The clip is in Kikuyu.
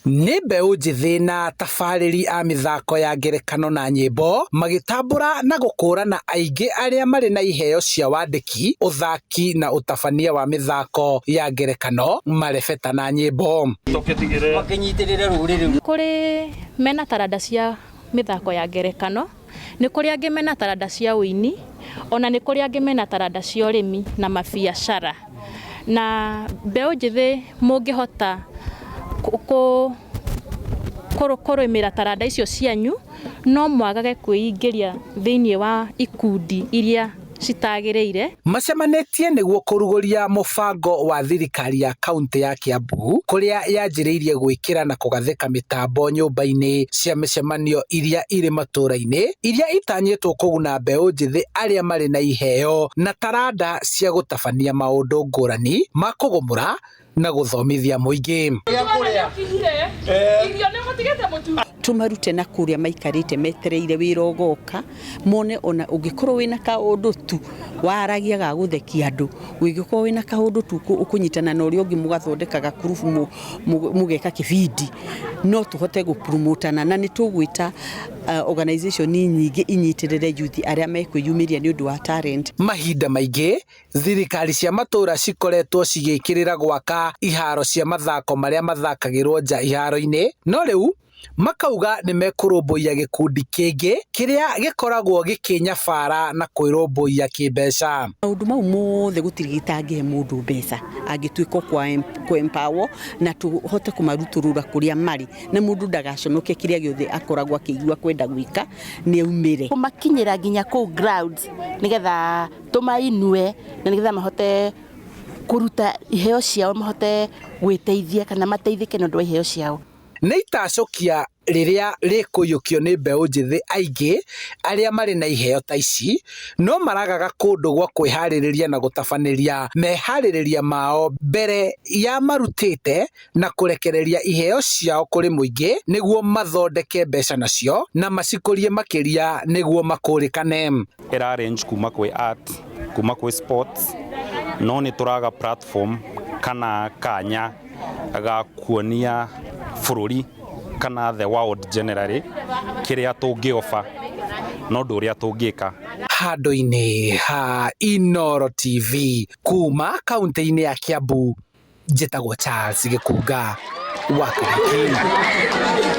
Nĩ mbeũ njĩthĩ na atabarĩri a mĩthako ya ngerekano na nyĩmbo magĩtambũra na gũkũrana aingĩ arĩa marĩ na iheo cia wandĩki, ũthaki na ũtabania wa mĩthako ya ngerekano, marebeta na nyĩmbo. Kũrĩ mena taranda cia mĩthako ya ngerekano, nĩ kũrĩ angĩ mena taranda cia ũini, ona nĩ kũrĩ angĩ mena taranda cia ũrĩmi na mabiacara. Na mbeũ njĩthĩ mũngĩhota kũrũmĩra taranda icio cianyu, no mwagage kwĩingĩria thĩinĩ wa ikundi iria citagĩrĩire. Macemanĩtie nĩguo kũrugũria mũbango wa thirikari ya kaunti ya Kiambu kũrĩa yanjĩrĩirie gwĩkĩra na kũgathĩka mĩtambo nyũmba-inĩ cia mĩcemanio iria irĩ matũũra-inĩ iria itanyĩtwo kũguna mbeũ njĩthĩ arĩa marĩ na iheo na taranda cia gũtabania maũndũ ngũrani ma kũgũmũra na gũthomithia mũingĩ. Tũmarute na kũrĩa maikarĩte metereire wĩra ũgoka, mone ona ũngĩkorwo wĩna kaũndũ tu waragia ga gũthekia andũ, ũngĩkorwo wĩna kaũndũ tu ũkũnyitana na ũrĩa ũngĩ mũgathondeka gakurubu mũgeka kĩbindi, no tũhote gũpromotana na nĩ tũgwĩta organization nyingĩ inyitĩrĩre youth arĩa mekwĩyumĩria nĩ ũndũ wa talent. Mahinda maingĩ thirikari cia matũũra cikoretwo cigĩkĩrĩra gwaka iharo cia mathako marĩa mathakagĩrwo nja iharo-inĩ, no rĩu makauga nĩ mekũrũmbũiya gĩkundi kĩngĩ kĩrĩa gĩkoragwo gĩkĩnyabara na kwĩrũmbũiya kĩmbeca. Maũndũ mau mothe gũtirĩ gĩtangĩhe mũndũ mbeca angĩtuĩka kũ empower na tũhote kũmarutũrũra kũrĩa marĩ, na mũndũ ndagaconoke kĩrĩa gĩothe akoragwo akĩigua kwenda gwĩka nĩ aumĩre. Kũmakinyĩra nginya kũu grounds nĩgetha tũmainue na nĩgetha mahote kũruta iheo ciao, mahote gwĩteithia kana mateithĩke nĩ ũndũ wa iheo ciao. Nĩ itacũkia rĩrĩa rĩkũiyũkio nĩ mbeũ njĩthĩ aingĩ arĩa marĩ na iheo ta ici, no maragaga kũndũ gwa kwĩharĩrĩria na gũtabanĩria meharĩrĩria mao mbere ya marutĩte na kũrekereria iheo ciao kũrĩ mũingĩ nĩguo mathondeke mbeca nacio na macikũrie makĩria nĩguo makũrĩkane. Ĩra range kuma kwĩ art, kuma kwĩ sports, no nĩ tũraga platform kana kanya ga kuonia bũrũri kana the world generally kĩrĩa tũngĩoba na ũndũ ũrĩa tũngĩka. Handũ-inĩ ha Inooro TV kuma kaunti-inĩ ya Kiambu, njĩtagwo Charles Gĩkunga wa Kĩrĩki.